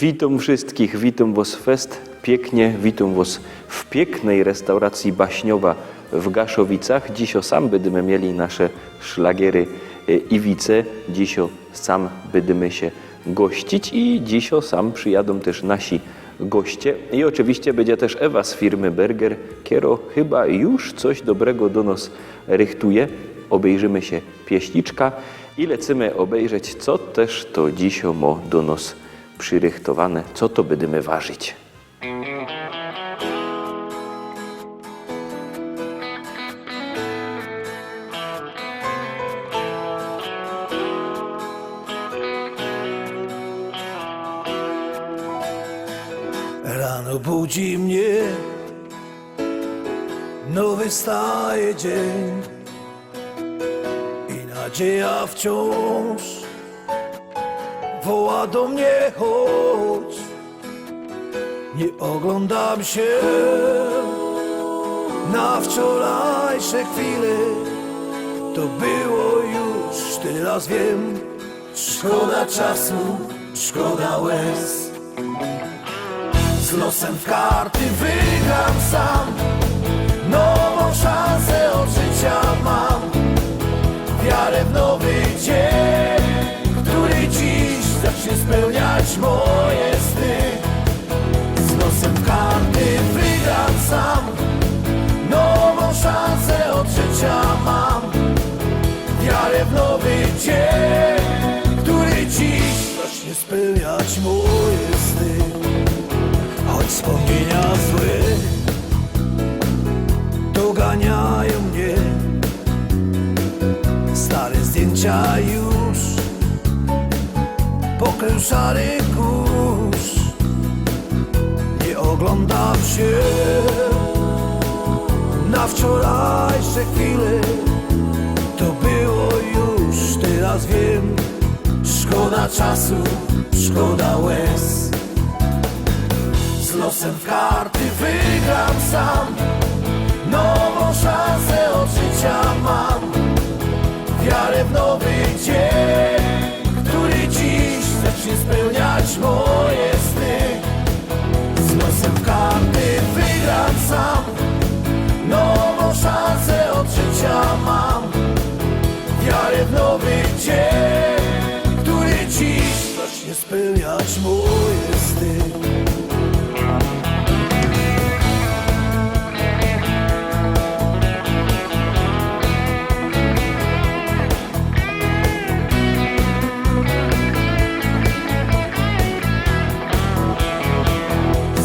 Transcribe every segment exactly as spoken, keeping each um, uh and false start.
Witōm wszyjskich, witōm wŏs fest piyknie, witōm wŏs w piyknyj restauracji Baśniowa w Gaszowicach. Dzisiŏ sam bydymy mieli nasze szlagiery, e, i wice. Dzisiŏ sam bydymy sie gościć i dzisiŏ sam przijadōm tyż nasi goście. I ôczywiście bydzie tyż Ewa z firmy Berger, kero chyba już coś dobrego do nŏs rychtuje. Ôbejrzymy sie pieśniczka i lecymy ôbejrzeć, co tyż to dzisiŏ mŏ do nŏs przyrychtowane, co to bydymy warzić. Rano budzi mie nowy wstaje dzień i nadzieja wciōż woła do mie: „Chodź”. Nie ôglōndam sie na wczorajsze chwile. To było już, teraz wiym. Szkoda czasu, szkoda łez. Z losym w karty wygram sam. Nowõ szansã ôd życiŏ mam. Wiarã w nowy dziyń, kery dziś zacznie spełniać moje sny. Z losym w karty wygram sam. Nowõ szansã ôd życiŏ mam. Wiarã w nowy dziyń, kery dziś zacznie spełniać moje sny. Choć wspōmnienia złe doganiajōm mie, stare zdjyńcia już pokrył szary kurz. Nie ôglōndam sie na wczorajsze chwile. To było już, teraz wiym. Szkoda czasu, szkoda łez. Z losym w karty wygram sam. Nowõ szansã ôd życiŏ mam. Wiarã w nowy dziyń, kery dziś zacznie spełniać moje sny. Z losym w karty wygram sam. Nowõ szansã ôd życiŏ mam. Wiarã w nowy dziyń, kery dziś zacznie spełniać moje sny.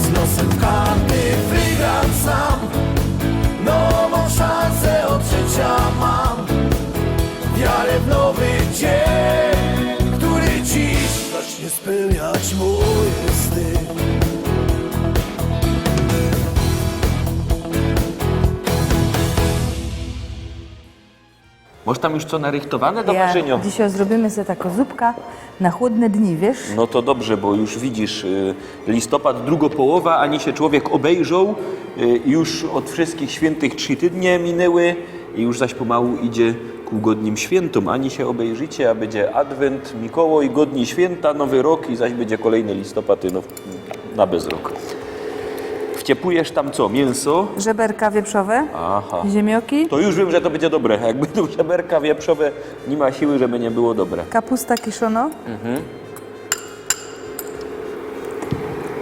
Z losym w karty wygram sam. Nowõ szansã ôd życiŏ mam. Wiarã w nowy dziyń, kery dziś zacznie spełniać moje sny. Mŏsz tam już co narychtowane do warzyniŏ? Dzisiŏ zrobiymy se takõ zupkã na chłodne dni, wiysz? No to dobrze, bo już widzisz, y, listopad, drugŏ połowa, ani sie człowiek ôbejrzoł, y, już ôd wszyjskich świyntych trzi tydnie minyły i już zaś pomału idzie ku godnim świyntōm. Ani sie ôbejrzicie, a bydzie adwynt, Mikołaj, godni świynta, nowy rok i zaś bydzie kolejny listopad, no, na bezrok. Wciepujesz tam co? Miynso? Żeberka wieprzowe. Aha. Ziymioki. To już wiym, że to bydzie dobre. Jak bydą żeberka wieprzowe, ni ma siły, żeby niy było dobre. Kapusta kiszonŏ. Mhm.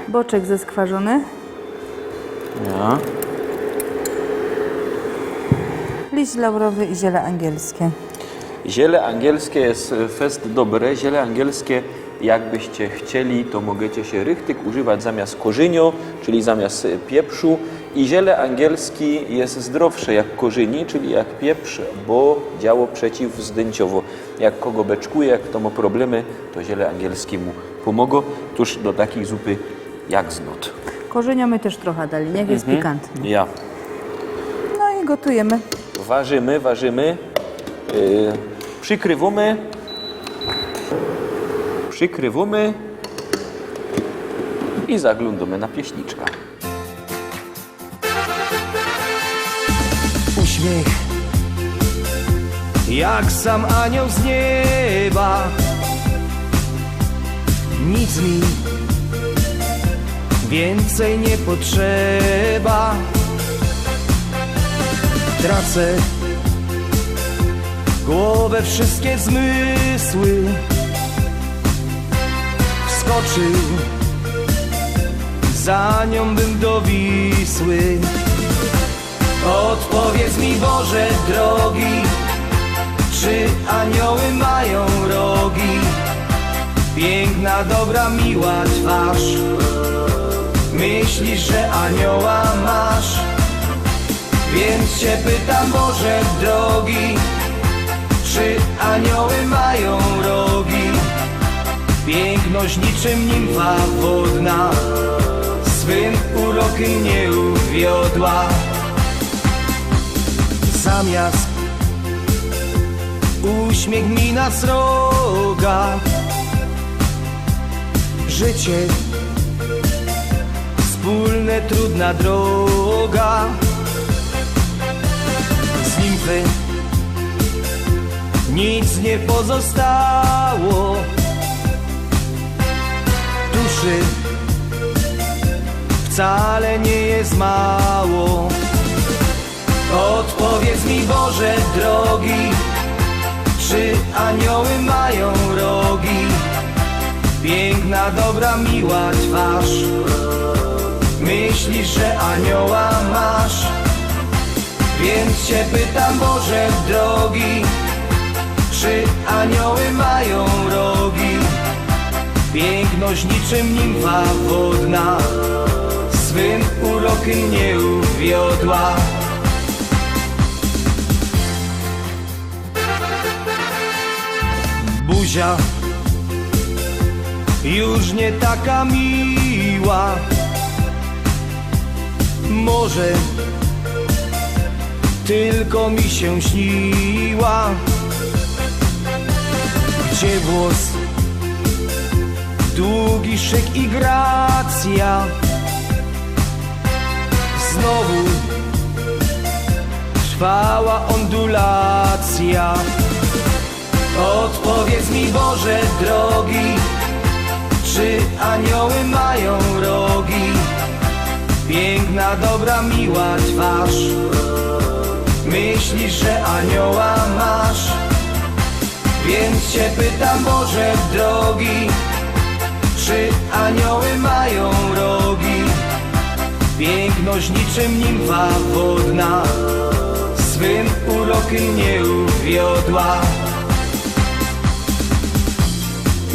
Boczek zeskwarzōny. Ja. Liść laurowy i ziele angielskie. Ziele angielskie je fest dobre. Ziele angielskie, jakbyście chcieli, to możecie sie rychtyk używać zamiast korzyniŏ, czyli zamiast, e, pieprzu. I ziele angielskie je zdrowsze jak korzyni, czyli jak pieprz, bo działo przeciwzdyńciowo. Jak kogo beczkuje, jak kto mŏ problemy, to ziele angielskie mu pōmŏgŏ. Tuż do takij zupy jak znŏt. Korzyniŏ my tyż trocha dali, niych je pikantne. Ja. No i gotujymy. Warzymy, warzymy. Yy, przykrywōmy. Przykrywōmy. I zaglōndōmy na pieśniczka. Uśmiech jak sam anioł z nieba. Nic mi Wiyncyj niy potrzeba. Tracã głowa, wszyjske zmysły. Wskoczył za niōm bym do Wisły. Ôdpowiydz mi, Boże drogi, czy anioły majōm rogi? Piykna, dobra, miła twarz. Myślisz, że anioła masz? Wiync cie pytam, Boże drogi, czy anioły majōm rogi? Piykność niczym nimfa wodna swym urokym niy uwiodła. Zamiast uśmiech mi na sroga. Życie wspólne, trudna droga. Z nimfy nic niy pozostało. Duszy wcale niy jest mało. Ôdpowiydz mi, Boże drogi, czy anioły majōm rogi? Piykna, dobra, miła twarz. Myślisz, że anioła masz? Wiync cie pytam, Boże drogi, czy anioły majōm rogi? Piykność niczym nimfa wodna swym urokym niy uwiodła. Buzia już niy taka miła. Może tylko mi sie śniła. Gdzie włos, dugi szyk i gracja? Znowu trwała ondulacja. Ôdpowiydz mi, Boże drogi, czy anioły majōm rogi? Piykna, dobra, miła twarz. Myślisz, że anioła masz? Wiync cie pytam, Boże drogi, czy anioły majōm rogi? Piykność niczym nimfa wodna swym urokym niy uwiodła.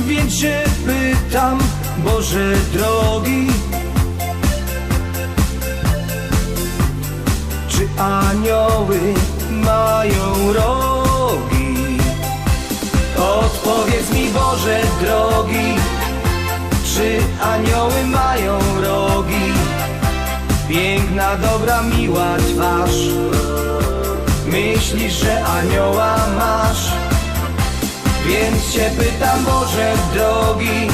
Wiync cie pytam, Boże drogi, czy anioły majōm rogi? Ôdpowiydz mi, Boże drogi, czy anioły majōm rogi? Piykna, dobra, miła twarz. Myślisz, że anioła masz? Wiync cie pytam, Boże drogi,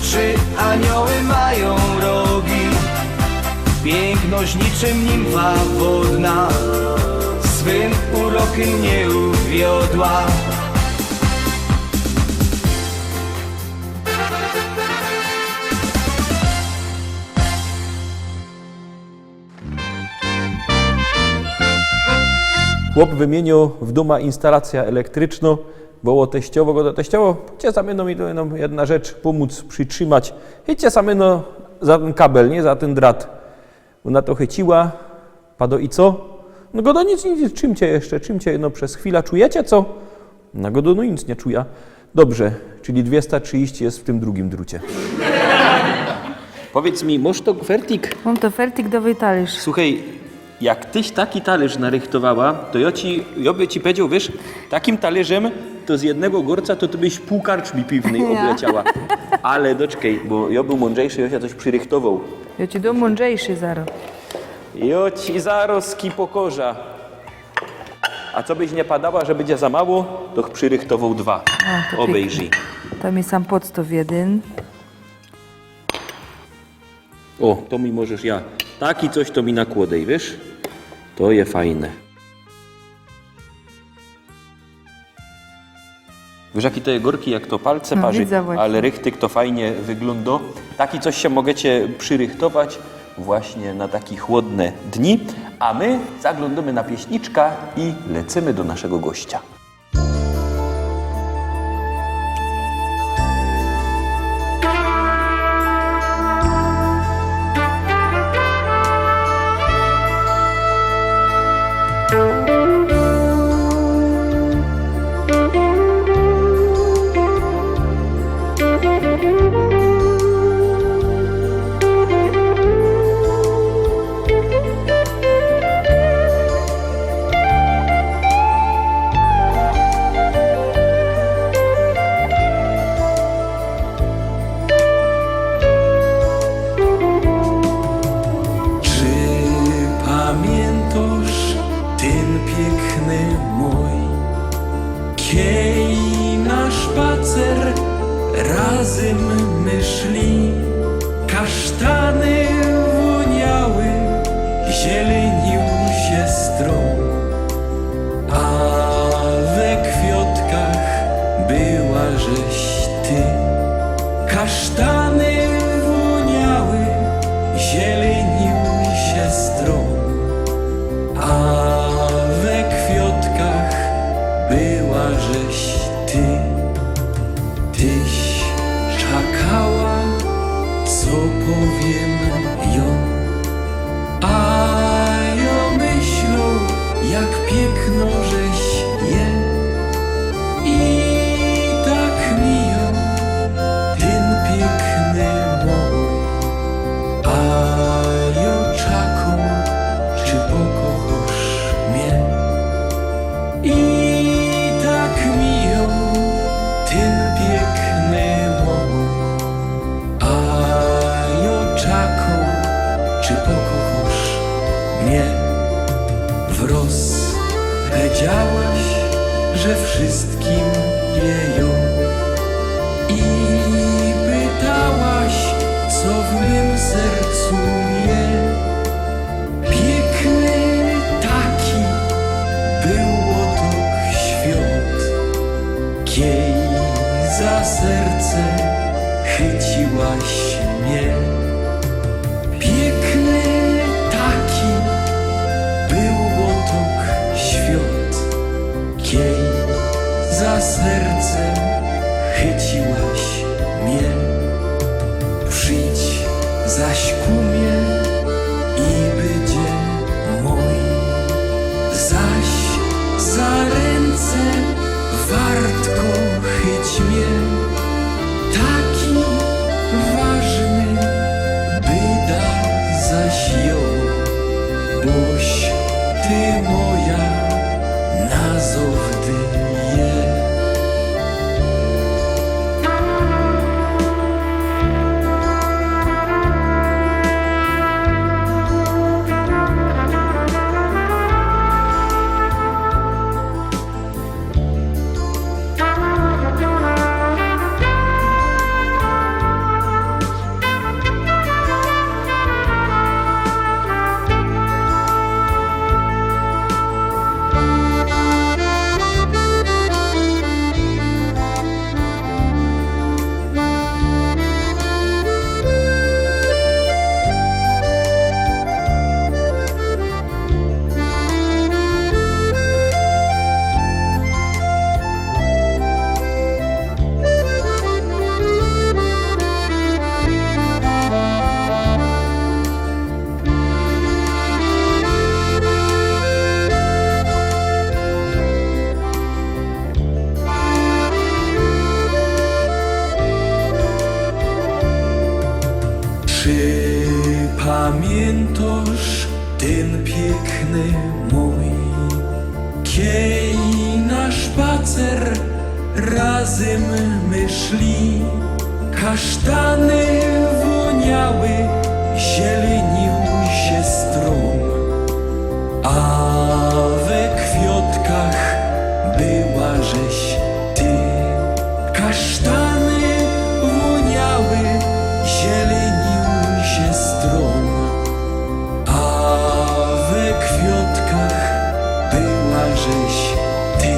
czy anioły majōm rogi? Piykność niczym nimfa wodna swym urokym niy uwiodła. Chłop wymiyniōł w dōma instalacyjõ elektrycznõ, bo teściowo go do teściowo, chydźcie sam ino mi tu jednã, jednã rzecz pōmōc przitrzimać. Chydźcie sam ino za tyn kabel, niy? Za tyn drat. Ôna to chyciła, pado: „I co?” No godo: „Nic, nic, nic, trzimcie jeszcze, trzimcie, no przez chwila, czujecie co?” No godo: „No nic niy czuja.” Dobrze, czyli dwiesta trzidziści je w tym drugim drucie. Powiydz mi, mosz to fertik? Mōm to fertik, dŏwij talyrz. Suchej, jak tyś taki talyrz narychtowała, to jŏ ci, jŏ by ci powiedzioł, wiysz, takim talyrzym to z jednego gorca to ty byś pōł karczmi piwnyj ôbleciała. Ale doczkej, bo jŏ bōł mōndrzejszy, jŏ sie coś przirychtowoł. Jŏ ci dōm mōndrzejszy zaro. Jŏ ci zaro ski pokorza. A co byś niy padała, że bydzie za mało, to ch przirychtowoł dwa. A, to piyknie. Ôbejrzyj. To mi sam podstŏw jedyn. Ô, to mi możesz, jŏ. Taki coś to mi nakłodej, wiysz? To je fajne. Wiysz, jake to je gorke, jak to palce No, parzi, widzã właśnie. Ale rychtyk to fajnie wyglōndo. Taki coś sie możecie przyrychtować właśnie na taki chłodne dni. A my zaglōndōmy na pieśniczka i lecymy do naszego gościa. Czy pamiyntosz tyn piykny moj? Kej na szpacer razym my szli, kasztany wōniały, zielenił sie strōm, a we kwiotkach była żeś ty. Kasztany wōniały, zielenił sie strōm, a we kwiotkach była żeś ty. Tyś czakała, co powiym jōm. A jo myślōm, jak piykno żeś je. I tak mijōm tyn piykny moj. A jo czakōm, czy pokochosz mie. I tak mijōm tyn piykny moj. A jo czakōm, czy pokochosz mie. Wroz pedziałaś, że wszyjskim je jōm. I pytałaś, co w mym sercu je. Piykny taki bōł ôtok świot, kej za serce chyciłaś mie. Piykny taki bōł ôtok świot, kej za serce chyciłaś mie. Przijdź zaś ku mie i bydzie moj. Zaś za rynce wartko chyć mie. Taki ważny byda zaś jōm, boś ty moja na zŏwdy je. Czy pamiyntosz tyn piykny moj, kej na szpacer razym my szli? Kasztany wōniały, zielenił sie strōm, a we kwiotkach była żeś ty. Kasztany wōniały, zielenił sie strōm, a we kwiotkach była żeś ty.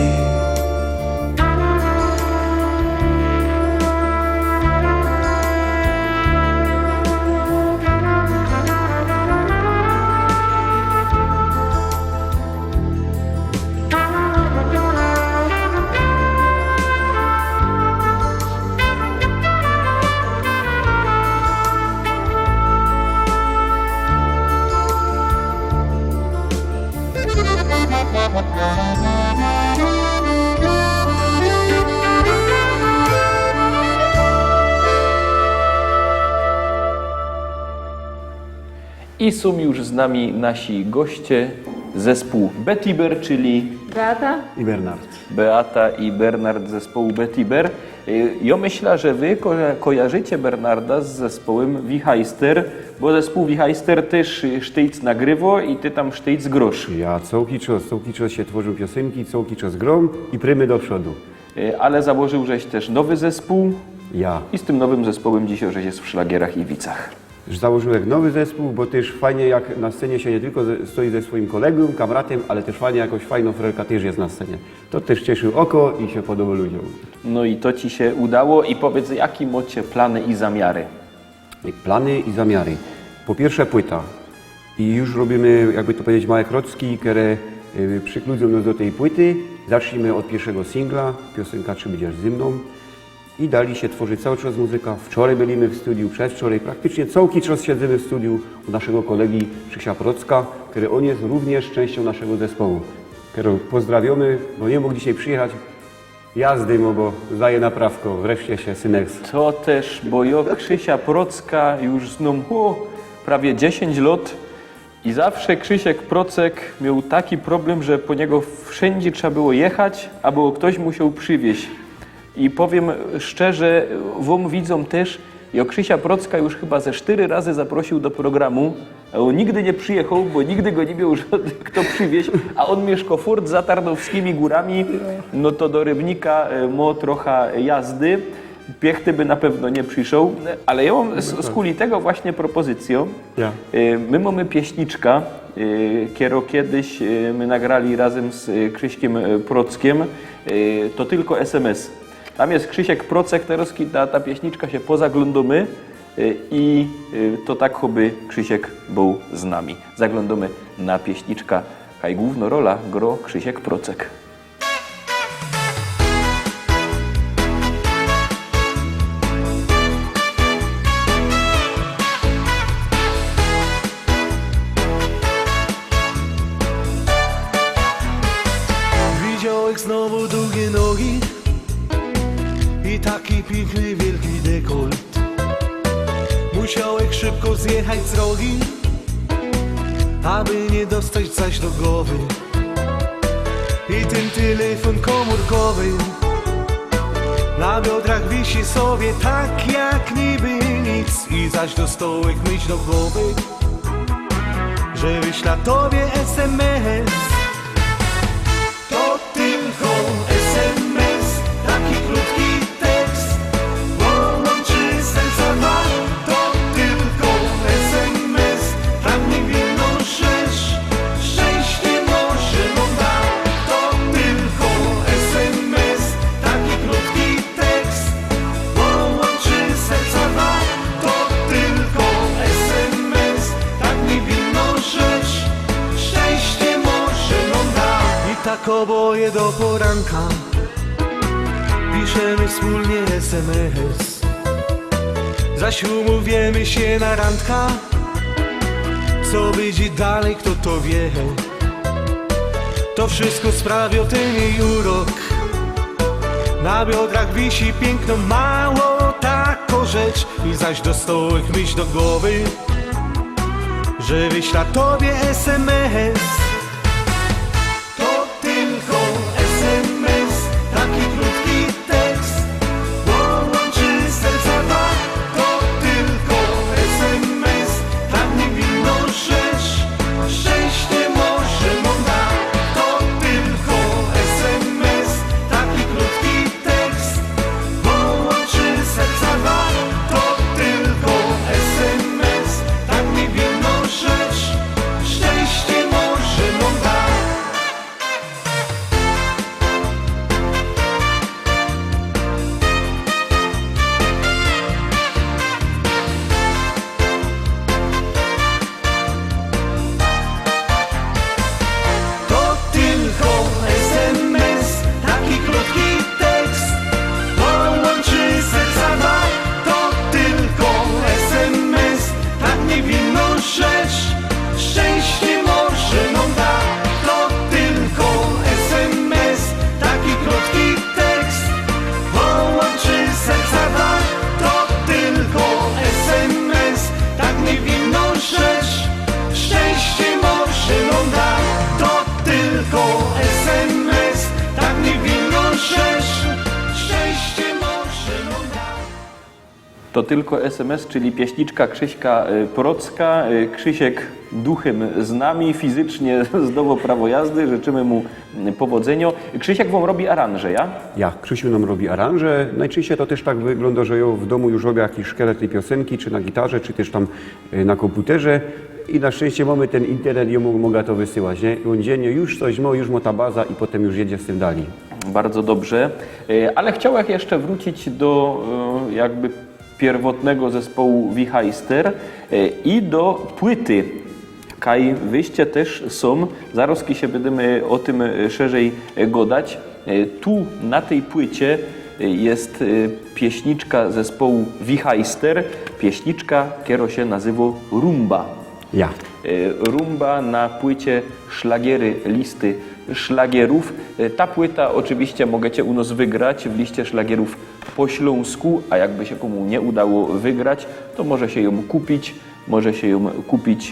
I sōm już z nami nasi goście, zespōł Betiber, czyli Beata. I Bernard. Beata i Bernard z zespołu Betiber. Y, jo myślã, że wy ko-, kojarzycie Bernarda z zespołym Wichajster, bo zespół Wichajster tyż sztyjc nagrywo i ty tam sztyjc grosz. Ja cołki czas, cołki czas sie tworzōm piosynki, cołki czas grōm i prymy do przodu. Y, ale założył żeś tyż nowy zespół. Ja. I z tym nowym zespołym dzisiej żeś je w szlagierach i wicach. Założyłech nowy zespōł, bo tyż fajnie, jak na scenie sie niy tylko ze, stoi ze swojim kolegōm, kamratym, ale tyż fajnie, jakoś fajnŏ frelka tyż je na scenie. To tyż cieszy oko i sie podobo ludziōm. No i to ci sie udało. I powiydz, jakie mocie plany i zamiary? Plany i zamiary. Po piyrsze płyta. I już robiymy, jakby to pedzieć, małe krocki, kere, y, przikludzōm nŏs do tyj płyty. Zacznijmy ôd piyrszego singla, piosynka „Czy bydziesz ze mnōm?” I dalij sie tworzi cołki czas muzyka. Wczorej byliśmy w studiu, przedwczorej. Praktycznie cołki czas siedzymy w studiu u naszego kolegi Krzysia Procka, kery ôn je również czynściōm naszego zespołu. Kery pozdrawiōmy, bo niy mōg dzisiej przijechać. Jazdy mu, bo zdaje na prawko. Wreszcie sie synek z- To tyż, bo jo Krzysia Procka już znōm, o, prawie dziesiyńć lŏt. I zawsze Krzysiek Procek mioł taki problym, że po niego wszyndzie trzeba było jechać, abo ktoś musioł przywieźć. I powiym szczerze, wōm widzōm tyż, jo Krzysia Procka już chyba ze sztyry razy zaprosił do programu, a ôn nigdy niy przijechoł, bo nigdy go niy mioł kto przywieźć, a ôn miyszko furt za Tarnowskimi Górami, no to do Rybnika, e, mo trocha jazdy. Piechty by na pewno niy prziszoł, ale jo mōm z, z kuli tego właśnie propozycyjõ. Ja. Y, my mōmy pieśniczka, y, kero kejś, y, my nagrali razym z, y, Krzyśkiem, y, Prockiem, y, „To tylko S M S”. Tam je Krzysiek Procek, terŏz ta, ta pieśniczka sie pozaglōndōmy, y, i, y, to tak, choby Krzysiek bōł z nami. Zaglōndōmy na pieśniczka, kaj głōwnŏ rola gro Krzysiek Procek. Widziołech znowu dugie nogi i taki piykny, wielki dekolt. Musiołech szybko zjechać z drogi, aby niy dostać zaś do gowy. I tyn telefōn kōmōrkowy na biodrach wisi sobie tak jak niby nic. I zaś dostołech myśl do gowy, że wyśla tobie S M S. To tylko S M S, taki krōtki tekst, połōnczy serca dwa. To tylko S M S, tak niy wielnŏ rzecz, szczynście może nōm da. To tylko S M S, taki krōtki tekst, połōnczy serca dwa. To tylko S M S, tak niy wielnŏ rzecz, szczynście może nōm da. I tak ôboje do poranka piszymy wspōlnie S M S. Zaś umōwiymy sie na randka, co bydzie dalij, fto to wiy. To wszysko sprawiŏ tyn jij urok. Na biodrach wisi piykno, mało takŏ rzecz. I zaś dostołech myśl do gowy, że wyśla tobie S M S. To tylko S M S, taki krōtki tekst, połōnczy serca dwa. To tylko S M S, tak niy wielnŏ rzecz, szczynście może nōm da. To tylko S M S, taki krōtki tekst, połōnczy serca dwa. To tylko S M S, tak niy wielnŏ rzecz, szczynście może To tylko S M S, czyli pieśniczka Krzyśka, y, Procka. Y, Krzysiek duchym z nami, fizycznie zdobył prawo jazdy, życzymy mu, y, powodzenia. Krzysiek wam robi aranże, ja? Ja, Krzysiu nam robi aranże. Najczęściej to też tak wygląda, że ja w domu już robię jakiś szkielet tej piosenki, czy na gitarze, czy też tam, y, na komputerze. I na szczęście mamy ten internet i mo-, mogę to wysyłać, nie? I on dziennie już coś ma, już ma ta baza i potem już jedzie z tym dalej. Bardzo dobrze. E, ale chciałech jeszcze wrócić do, e, jakby pierwotnego zespołu Wichajster, e, i do płyty. Kaj wyście też są, zaraz się będziemy o tym, e, szerzej, e, godać. E, tu na tej płycie, e, jest, e, pieśniczka zespołu Wichajster, pieśniczka, kero się nazywa Rumba. Ja. E, Rumba na płycie Szlagiery listy szlagierów. E, ta płyta oczywiście możecie u nas wygrać w liście szlagierów po śląsku, a jakby się komu nie udało wygrać, to może się ją kupić. Może się ją kupić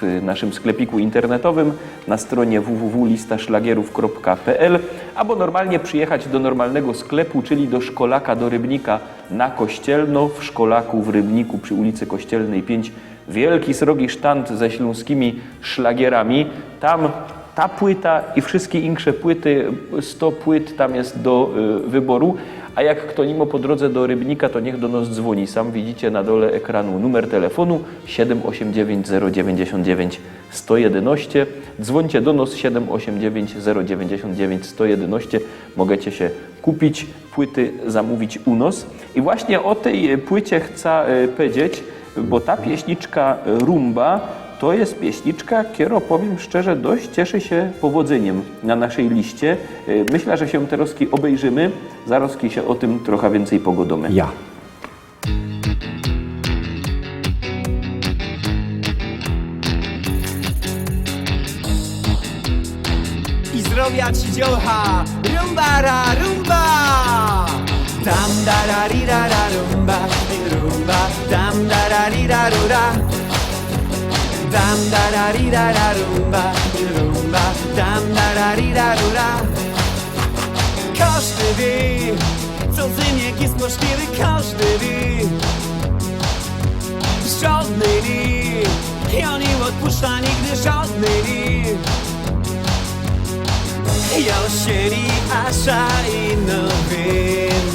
w naszym sklepiku internetowym na stronie w w w lista szlagierów kropka p l, albo normalnie przyjechać do normalnego sklepu, czyli do Szkolaka, do Rybnika na Kościelno. W Szkolaku, w Rybniku, przy ulicy Kościelnej pięć, wielki, srogi sztand ze śląskimi szlagierami. Tam ta płyta i wszystkie insze płyty, sto płyt tam jest do, y, wyboru. A jak kto nie ma po drodze do Rybnika, to niech do nas dzwoni. Sam widzicie na dole ekranu numer telefonu: siedem osiem dziewięć zero dziewięćdziesiąt dziewięć sto jedenaście. Dzwońcie do nas, siedem osiem dziewięć zero dziewięćdziesiąt dziewięć sto jedenaście. Możecie się kupić płyty, zamówić u nas. I właśnie o tej płycie chcę, e, powiedzieć, bo ta pieśniczka, e, Rumba, to jest pieśniczka, kero, powiem szczerze, dość cieszy się powodzeniem na naszej liście. E, myślę, że się teraz obejrzymy, zaraz się o tym trochę więcej pogodomy. Ja. I zdrowia ci dziołcha, rumba ra rumba. Dam da ra ri ra ra rumba, rumba, dam da ra ri ra ru ra. Dam da ra ri ra ra rumba, rumba, dam da ra ri ra ru ra. Kożdy wie, co zyniek jest możliwy, kożdy wie. Żodny li, ja nie odpuszczam nigdy żodny li. Ja sieli, a szaj no wiem,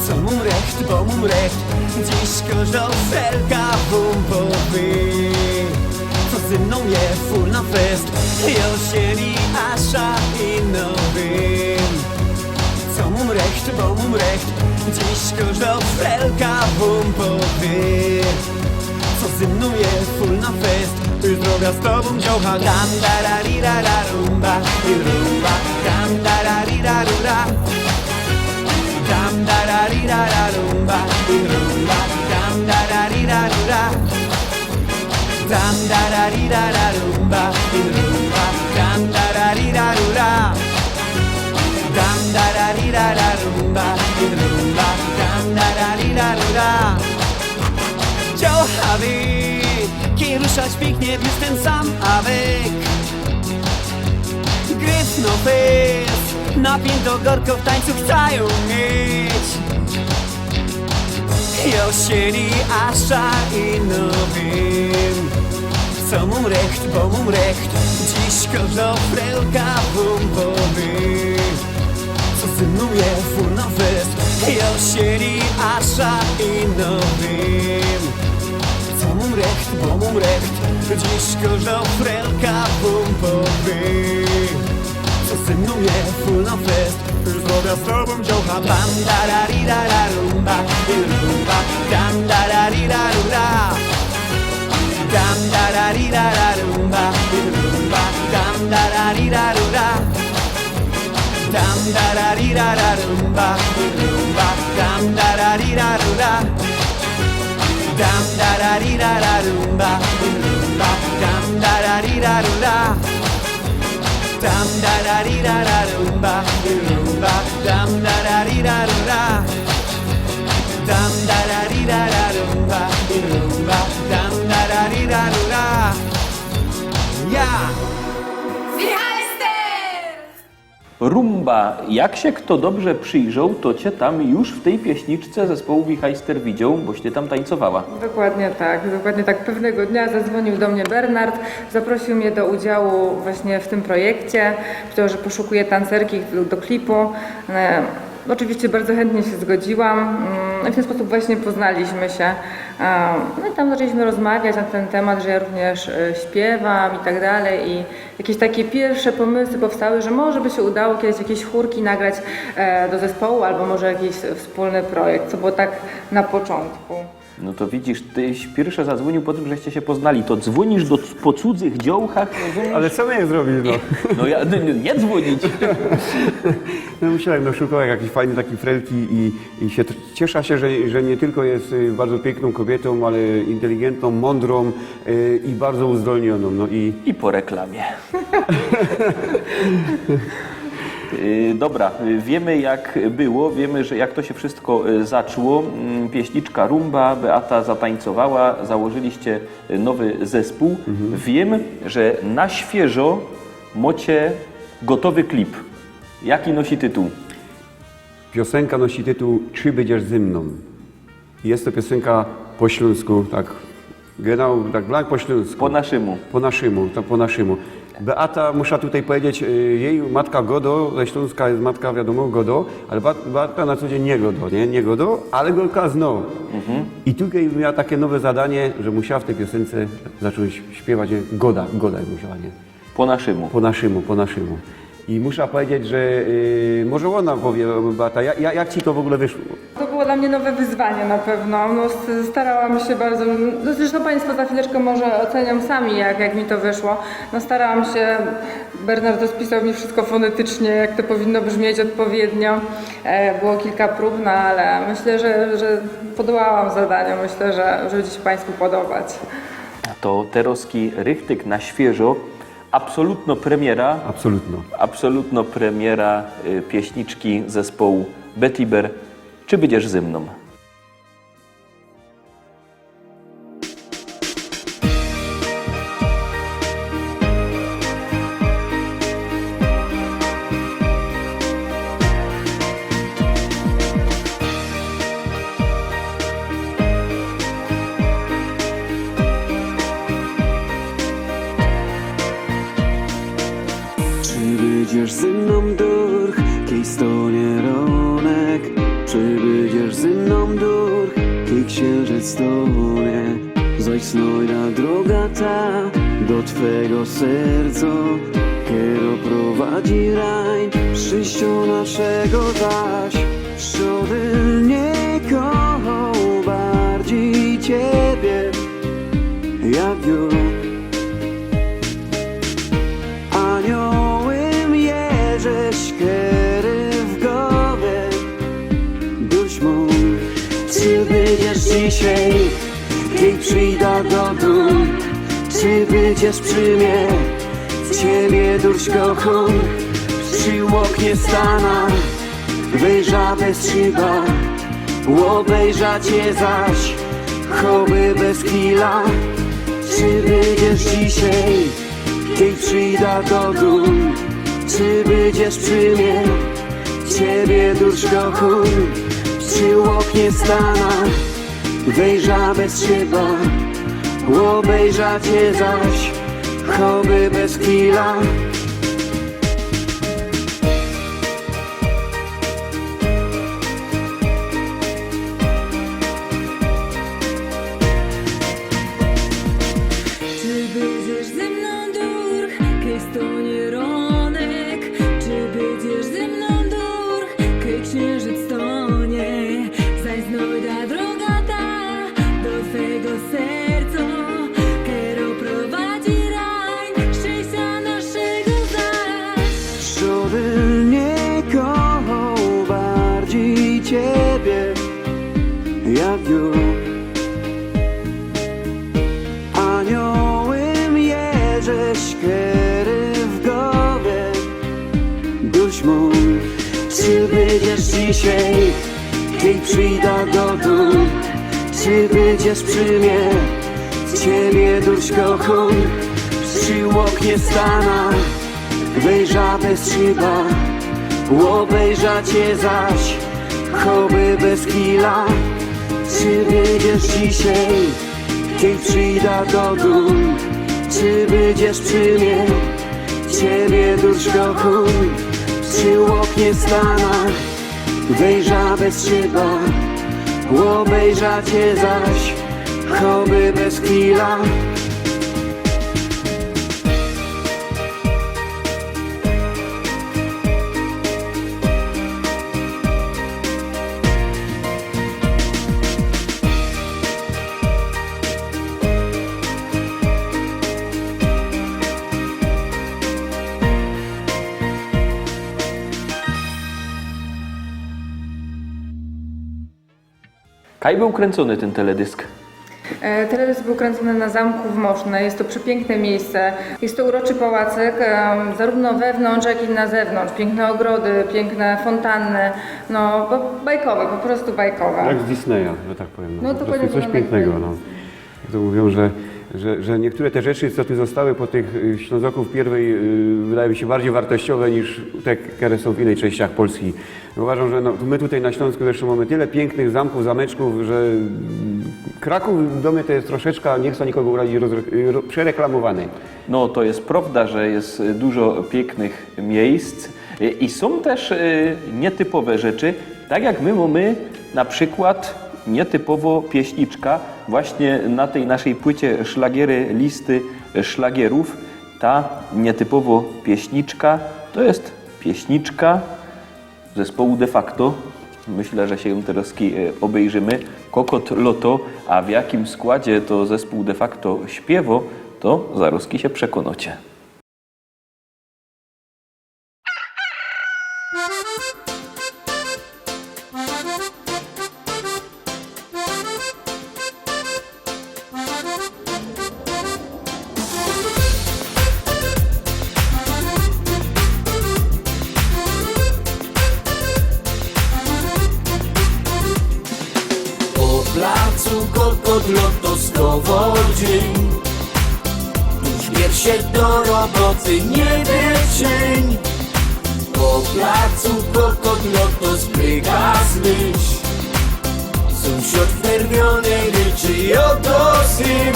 co mam recht, bo mam recht. Dziś kożda felka wam powie, co ze mną je full na fest. Ja sieli, a szaj no wiem, co mam recht, bo mam recht. Dziś kożda felka wam powie, co ze mną je full na fest. Ty droga z tobą dziołcha. Dam da ra ri ra ra rumba, i rumba. Dam da ra ri ra ru ra. Dam da ra ri ra ra rumba, i rumba. Dam da ra ri ra ru ra. Dam da ra ri ra ra rumba, i rumba. Dam da ra ri ra ru ra. Dam da ra ri ra ra rumba, i rumba. Dam da ra ri ra ru ra. Dziołcha wy, kej ruszać piyknie, bys ten sam, a wek. Gryfno fest, napięto gorko w tańcu chcają mieć. Ja sieli, a szaj no wiem, co mam recht, bo mam recht. Dziś kożda felka wam powie, co ze mną je full na fest. Ja sieli, a szaj no wiem, co mam recht, bo mam recht. Dziś kożda felka wam powie, co ze mną je full na fest. Zdrowia z tobą dziołcha. Bam da ra ri ra ra rumba, i rumba. Dam da ra ri ra ru ra. Dam da ra ri ra ra rumba, i rumba. Dam da ra ri ra ru ra. Dam da ra ri ra ra rumba, i rumba. Dam da ra ri ra ru ra. Dam da ra ri ra ra rumba, i rumba. Dam da ra ri ra ru ra. Dam da ra ri ra ra rumba, i rumba. Dam da ra ri ra ru ra. Dam da ra ri ra ra rumba, i rumba. Dam da ra ri ra ru ra. Ja! Wichajster! Rumba. Jak sie fto dobrze przijrzoł, to cie tam już w tyj pieśniczce zespołu Wichajster widzioł, boś ty tam tańcowała. Dokładnie tak, dokładnie tak. Pewnego dnia zadzwonił do mnie Bernard, zaprosił mnie do udziału właśnie w tym projekcie. Powiedział, że poszukuje tancerki do, do klipu. E, oczywiście bardzo chętnie się zgodziłam. Mm, w ten sposób właśnie poznaliśmy się. E, no i tam zaczęliśmy rozmawiać na ten temat, że ja również e, śpiewam i tak dalej. I jakieś takie pierwsze pomysły powstały, że może by się udało kiedyś jakieś chórki nagrać e, do zespołu albo może jakiś wspólny projekt, co było tak na początku. No to widzisz, tyś piyrsze zadzwōniōł po tym, żeście sie poznali. To dzwōnisz do, po cudzych dziołchach, rozumiesz? Ale co my je zrobić, no? No ja, no, no, nie dzwōnić. No myślałem, no szukałem jakiejś fajnej takiej frelki i, i się t- ciesza się, że, że nie tylko jest y, bardzo piękną kobietą, ale inteligentną, mądrą y, i bardzo uzdolnioną. No i I po reklamie. Y, Dobra, y, wiymy jak było, wiymy, że jak to sie wszystko y, zaczło. Mm, Pieśniczka Rumba, Beata zatańcowała, założyliście y, nowy zespōł. Wiym, że na świyżo mocie gotowy klip. Jaki nosi tytuł? Piosenka nosi tytuł „Czy bydziesz ze mną?” Jest to piosenka po ślōnsku, tak genau, tak blank po ślōnsku. Po naszymu. Po naszymu, to po naszymu. Beata, muszã tutaj powiedzieć, y, jej matka godo, ze Śląska jest matka, wiadomo, godo, ale Ba- Beata na co dzień nie godo, nie? Nie godo, ale go kazno. I tutaj miała takie nowe zadanie, że musiała w tej piosence zacząć śpiewać, nie? Goda, goda musiała, nie? Po naszymu. Po naszymu, po naszymu. I muszã powiedzieć, że y, może ona powie, Beata, jak, jak ci to w ogóle wyszło? To było dla mnie nowe wyzwanie na pewno. No, s- starałam się bardzo, no, zresztą Państwo za chwileczkę może ocenią sami, jak, jak mi to wyszło. No, starałam się, Bernard rozpisał mi wszystko fonetycznie, jak to powinno brzmieć odpowiednio. E, było kilka prób, no ale myślę, że, że podołałam zadaniu. Myślę, że, że będzie się Państwu podobać. To terozki richtig na świyżo. Absolutno premiera. Absolutno. Absolutno premiera y, pieśniczki zespołu Betiber. Czy bydziesz ze mną? Czy bydziesz ze mną durch, kej stanie ronek? Czy bydziesz ze mną durch, kej ksiynżyc stanie? Zaś znojda droga ta do twego serca, kero prowadzi rań, szczyścia naszego zaś. Żodyn nie kochał bardziej ciebie, jak ja. Aniołym jeżesz, kery w gowie dusz mōm. Czy bydziesz dzisiej, kej przijda do dōm? Czy bydziesz przi mie? Ciebie dusz kochōm. Przi ôknie stana, wejrzã bez szyba, ôbejrzã cie zaś, choby bez chwila. Czy bydziesz dzisiej, kej przijda do dōm? Czy bydziesz przi mie? Ciebie dusz kochōm. Przi ôknie stana, wejrzã bez szyba, ôbejrzã cie zaś, choby bez chwila. Czy bydziesz ze mną durch, kej stanie ronek? Czy bydziesz ze mną durch, kej ksiynżyc stanie? Zaś znojda droga ta do twego serca, kero prowadzi rań, szczyścia naszego zaś. Żodyn nie kochał bardziej ciebie, jak ja. Aniołym jeżesz, kery w gowie dusz mōm. Czy bydziesz dzisiej, kej przijda do dōm? Czy bydziesz przi mie? Ciebie dusz kochōm. Przi ôknie stana, wejrzã bez szyba, Obejrzã cie zaś, choby bez chwila. Czy wyjdziesz dzisiej, tej przyjda do dōm? Czy będziesz przy mnie, ciebie dusz kocham? Przy oknie stanã, wejrzã bez ciebie. Obejrzã cie zaś, choby bez chwila. Kaj bōł kryncyny tyn teledysk? E, teledysk bōł kryncyny na zamku w Mosznie. Jest to przepiękne miejsce. Jest to uroczy pałacyk, em, zarówno wewnątrz, jak i na zewnątrz. Piękne ogrody, piękne fontanny. No, bo-, bajkowe, po prostu bajkowe. Jak z Disneya, że tak powiem. No, no, po prostu dokładnie coś pięknego, no. Jak to mówią, że, że, że niektóre te rzeczy, co tu zostały po tych, y, Ślązoków pierwej, y, wydają mi się bardziej wartościowe niż te, które są w innych częściach Polski. Uważam, że no, my tutaj na Śląsku zresztą mamy tyle pięknych zamków, zameczków, że, mm, Kraków do mnie to jest troszeczkę, nie chcę nikogo urazić, rozre-, ro-, przereklamowany. No, to jest prawda, że jest dużo pięknych miejsc, y, i są też, y, nietypowe rzeczy, tak jak my mamy na przykład nietypową pieśniczkę właśnie na tej naszej płycie Szlagiery listy szlagierów. Ta nietypową pieśniczka to jest pieśniczka zespołu De Facto. Myślę, że się ją teraz ki-, e, obejrzymy. Kokot Loto, a w jakim składzie to zespół De Facto śpiewo, to zaraz ki się przekonacie. Po placu Kokot Loto stowo dzień. Tuż bierz się do roboty, nie wieczeń. Po placu Kokot Loto spryga zmyś. Sąsiad wnerwiony ryczy i oto syn.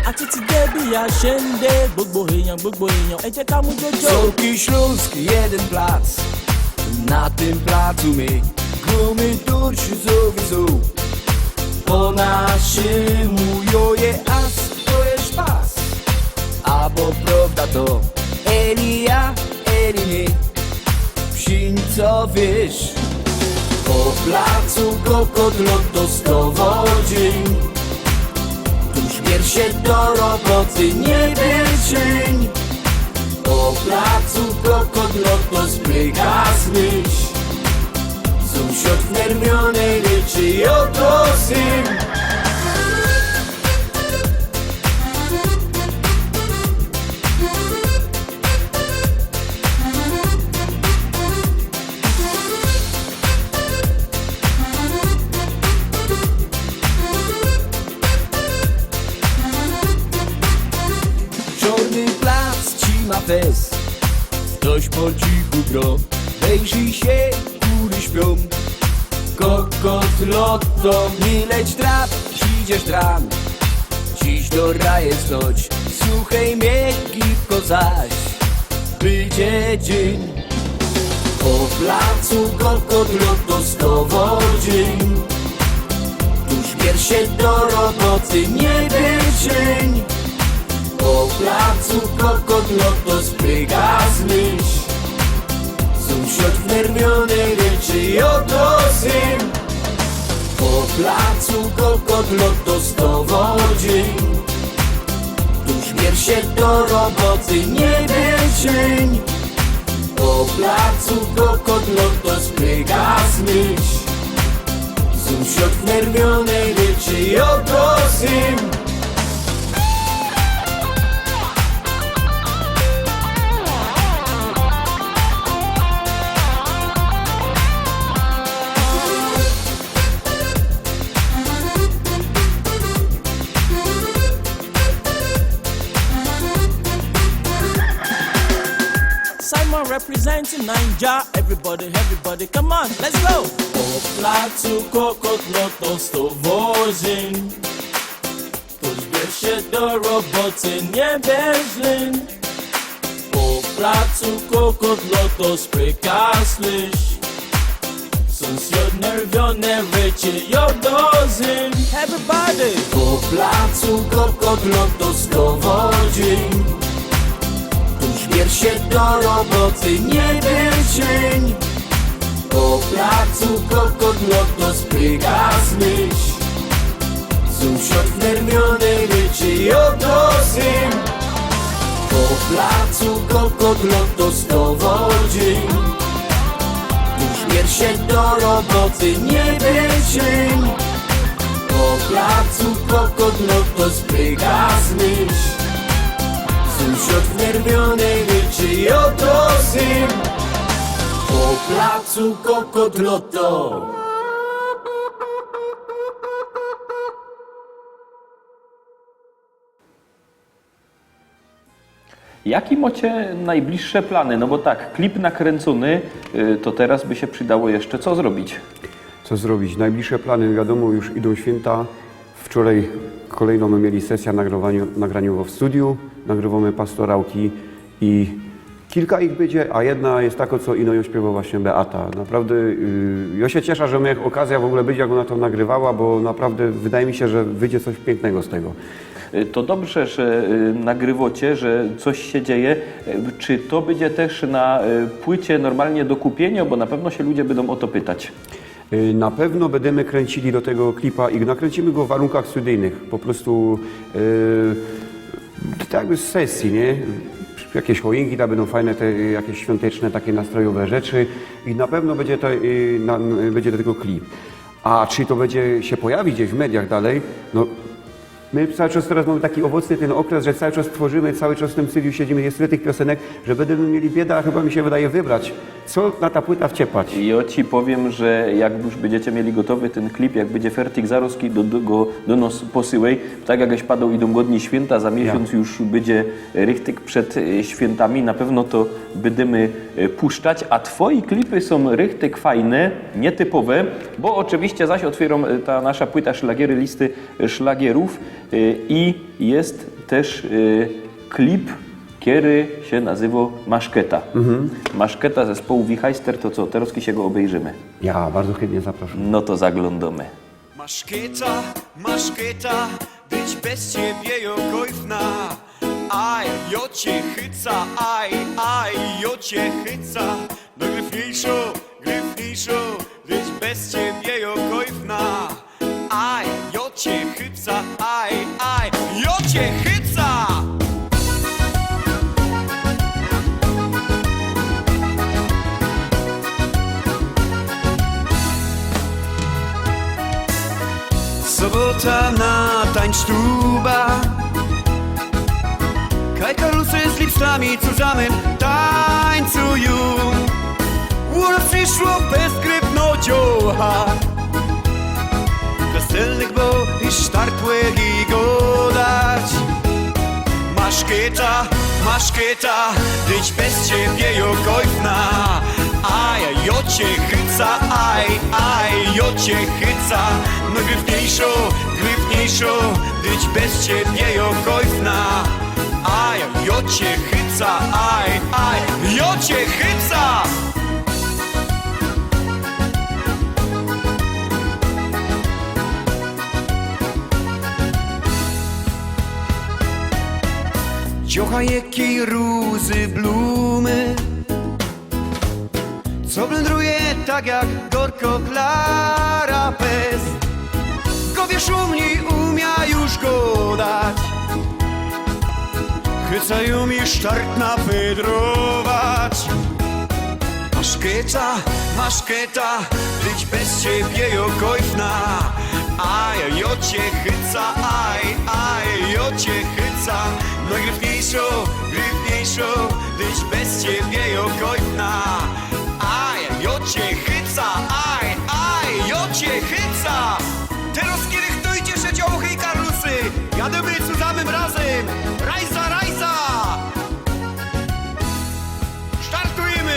A czy ci debi ja siędę, bóg bohynią, bóg bohynią, ej, czekam u dziedzią. Sołki Śląsk, jeden plac. Na tym placu my gumy tursz zawisu. Po naszemu joje as to je szpas. A bo prawda to, eli ja, eli nie. Psiń, co wiesz? Po placu Kokot Loto stowo dzień. Tuż bierz się do roboty, nie wieczeń. Po placu Kokot Loto spryga zmyś. Sąsiad wnerwiony ryczy i oto syn. Czarny plac ci ma fest. Ktoś po cichu gro. Wejrzyj się, kury śpią. Kokot Loto, nie leć trap, idziesz tram. Dziś do raje stoć, słuchaj mnie, gipko zaś. Będzie dzień. Po placu Kokot Loto stowo dzień. Tuż bierz się do roboty, nie wieczeń. Po placu Kokot Loto spryga zmyś. Sąsiad wnerwiony ryczy i oto syn. Po placu Kokot Loto stowo dzień. Tuż bierz się do roboty, nie wieczeń. Po placu Kokot Loto spryga zmyś. Sąsiad wnerwiony ryczy i oto syn. Simon Representing Naija, everybody, everybody, come on, let's go! Po placu Kokot Lotos to wozyń. Tu zbier sie do roboty, niy bieź lin. Po placu Kokot Lotos pryka slyś. Sōm znerwiōny, ryczy jo do zyń. Everybody! Po placu Kokot Lotos to wozyń. Tu zbier sie do roboty, niy bieź lin. Po placu Kokot Lotos pryka slyś. Sōmsiod znerwiōny, ryczy jo do zyń. Po placu Kokot Lotos to wozyń. Tu zbier sie do roboty, niy bieź lin. Po placu Kokot Lotos pryka slyś. Sōmsiod znerwiōny, ryczy jo do zyń. Po placu Kokot Lotos. Jakie macie najbliższe plany? No bo tak, klip nakręcony, y, to teraz by się przydało jeszcze co zrobić? Co zrobić? Najbliższe plany, wiadomo, już idą święta. Wczoraj kolejną my mieli sesję nagrywaniu-, nagraniową w studiu. Nagrywamy pastorałki i kilka ich będzie, a jedna jest taka, co ino ją śpiewa właśnie Beata. Naprawdę, y, ja się cieszę, że miałem okazję w ogóle być, jak ona to nagrywała, bo naprawdę wydaje mi się, że wyjdzie coś pięknego z tego. Y, to dobrze, że, y, nagrywacie, że coś się dzieje. Y, czy to będzie też na, y, płycie normalnie do kupienia? Bo na pewno się ludzie będą o to pytać. Y, na pewno będziemy kręcili do tego klipa i nakręcimy go w warunkach studyjnych. Po prostu, y, tak jakby z sesji, nie? Jakieś choinki, tam będą fajne te, y, jakieś świąteczne, takie nastrojowe rzeczy i na pewno będzie to, y, na, y, będzie do tego klip. A czy to będzie się pojawić gdzieś w mediach dalej? No, my cały czas teraz mamy taki owocny ten okres, że cały czas tworzymy, cały czas w tym studiu siedzimy, jest tyle tych piosenek, że będziemy mieli bieda, chyba mi się wydaje, wybrać, co na ta płyta wciepać. I ja ci powiem, że jak już będziecie mieli gotowy ten klip, jak będzie fertig, zarozki do, do, go do nas posyłej. Tak jak żeś padał, idą godni święta, za miesiąc już będzie richtig przed, e, świętami. Na pewno to będziemy, e, puszczać, a twoje klipy są richtig fajne, nietypowe, bo oczywiście zaś otwieram, e, ta nasza płyta szlagiery, listy, e, szlagierów, e, i jest też, e, klip, który się nazywa Maszketa. Mhm. Maszketa zespołu Wichajster, to co, teraz się go obejrzymy? Ja bardzo chętnie zapraszam. No to zaglądamy. Maszketa, Maszketa, być bez ciebie jo kojfna. Aj, jo cię chyca, aj, aj, jo cię chyca. No gryfniejszo, gryfniejszo, być bez ciebie jo kojfna. Aj, jo cię chyca, aj, aj, jo cię chyca. Sobota na tańcstuba. Kaj karlusy z lipstami zusammen tańcują. Uro przyszło bez gryfno dzioła. Weselnych, bo i sztartłe i godać. Maszketa, Maszketa, być bez ciebie jo kojfna. Aj, jo cię chyca, aj, aj, jo cię chyca. No gryfniejszo, gryfniejszo, być bez ciebie jo kojfna. Aj, jo cię chyca, aj, aj, jo cię chyca. Ciocha, jakiej rózy blumy, co blendruje tak jak gorko Klara Pes. Go wiesz, u mnie umia już godać. Chycają mi sztart na wydrować. Maszketa, Maszketa, być bez ciebie jo kojfna. Aj, jo cię chyca, aj, aj, jo cię chyca. No gryfniejszo, gryfniejszo, być bez ciebie jo kojfna. Aj, jo cię chyca, aj, aj, jo cię chyca. Teraz, kiedy to idzie, że dziołchy i karlusy, jadymy zusammen razem. Rajza, rajza! Startujemy!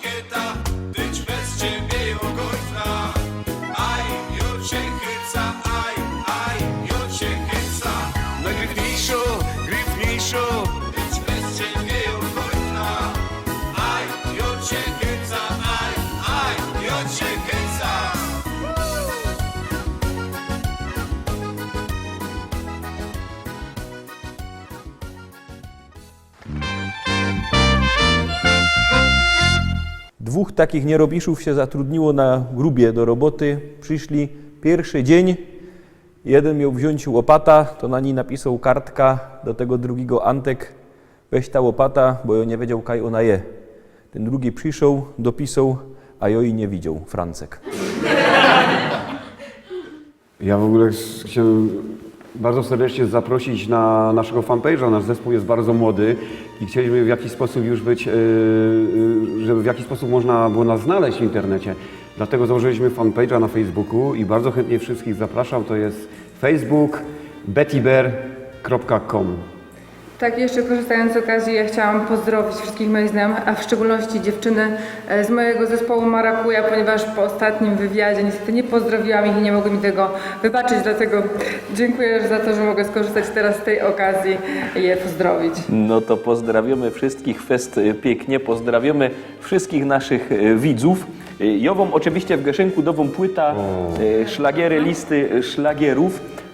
Keta, dyć bez ciebie ôgojfna. Aj, jo cię chyca, aj, aj, jo cię chyca. Nojgryfniyjszo, gryfniyjszo. Dyć bez ciebie ôgojfna. Aj, jo cię chyca, aj, aj, jo cię chyca. Dwōch takich niyrobiszōw sie zatrudniło na grubie do roboty. Prziszli, piyrszy dziyń. Jedyn mioł wziōńć łopata, to na nij napisoł kartka do tego drugigo: Antek, weź ta łopata, bo jo niy wiedzioł, kaj ôna je. Tyn drugi prziszoł, dopisoł, a jo jij niy widzioł. Francek. Ja w ogóle ch-, chciałem bardzo serdecznie zaprosić na naszego fanpage'a. Nasz zespół jest bardzo młody i chcieliśmy w jakiś sposób już być, yy, yy, żeby w jakiś sposób można było nas znaleźć w internecie. Dlatego założyliśmy fanpage'a na Facebooku i bardzo chętnie wszystkich zapraszam. To jest facebook bettybear kropka com. Tak, jeszcze korzystając z okazji, ja chciałam pozdrowić wszystkich moich znajomych, a w szczególności dziewczyny, e, z mojego zespołu Marakuja, ponieważ po ostatnim wywiadzie niestety nie pozdrowiłam ich i nie mogły mi tego wybaczyć, dlatego dziękuję za to, że mogę skorzystać teraz z tej okazji i je pozdrowić. No to pozdrawiamy wszystkich, fest, y, piyknie, pozdrawiamy wszystkich naszych, y, widzów. Y, jo wōm ôczywiście w geszynku dŏ wōm płyta, y, szlagiery, listy, y, szlagierōw.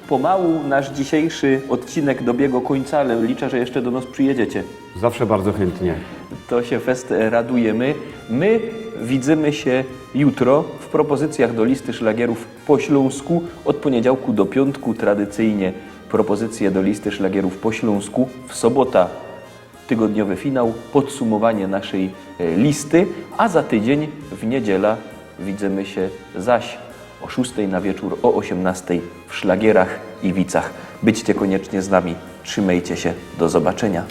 Pomału nasz dzisiejszy ôdcinek dobiygo kōńca, ale liczã, że jeszcze do nos przijedzecie. Zawsze bardzo chętnie. To sie fest radujymy. My widzymy sie jutro w propozycjach do listy szlagierōw po ślōnsku. Ôd pōniedziałku do piōntku tradycyjnie propozycje do listy szlagierōw po ślōnsku. W sobota tygodniowy finał, podsumowanie naszej, e, listy, a za tydziyń w niedziela widzymy sie zaś ô szōstej na wieczōr, ô ôziymnŏstej w Szlagierach i Wicach. Bydźcie kōniecznie z nami, trzimejcie sie, do zobaczynia.